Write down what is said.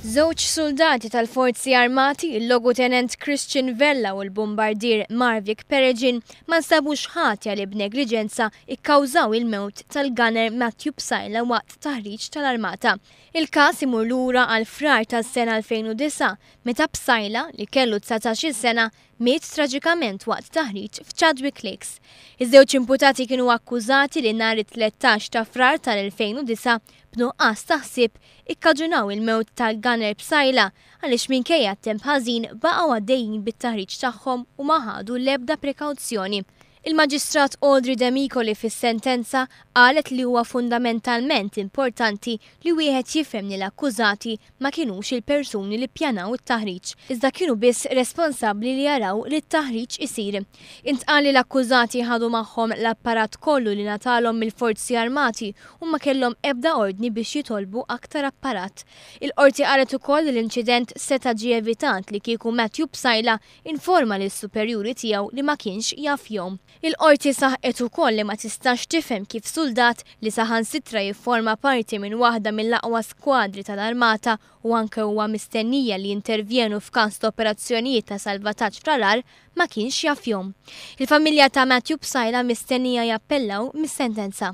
Żewġ suldati tal-Forzi Armati, il-Logutenent Christian Vella u l-Bombardier Marvic Peregin, ma nstabux ħatja li b'negliġenza kkawżaw il-mewt tal-gunner Matthew Psaila waqt taħriġ tal-Armata. Il-każ imur lura għal Frar tas-sena 2009 meta Psaila, li kellu 19-il sena, miet traġikament waqt taħriġ f'Chadwick Lakes. Iż-żewġ imputati kienu akkużati li nhar it-13 ta' Frar tal-2009 b'nuqqas ta' ħsieb ikkaġunaw il-mewt tal-gunner Psaila għaliex minkejja t-temp ħażin baqgħu għaddejjin bit-taħriġ tagħhom u ma ħadu l-ebda prekawzjoni. Il-Maġistrat Audrey Demicoli fis-sentenza qalet li huwa fundamentalment importanti li wieħed jifhem li l-akkużati ma kinux il-persuni li ppjanaw it-taħriġ, iżda kienu biss responsabbli li jaraw li t-taħriġ isir. Intqal li l-akkużati ħadu magħhom l-apparat kollu li ngħatalhom mill-Forzi Armati u ma kellhom ebda ordni biex jitolbu aktar apparat. Il-Qorti qalet ukoll li l-inċident seta' ġie evitat li kieku Matthew Psaila informa lis-superjuri tiegħu li ma kienx jaf jgħum. Il-Qorti saħqet ukoll li ma tistax tifhem kif suldat li saħansitra jifforma parti minn waħda mill-aqwa skwadri tal-Armata u anke huwa mistennija li jintervjenu f'każ ta' operazzjonijiet ta' salvataġġ fl-għarar ma kienx jaf jgħum. Il-familja ta' Matthew Psaila mistennija jappellaw mis-sentenza.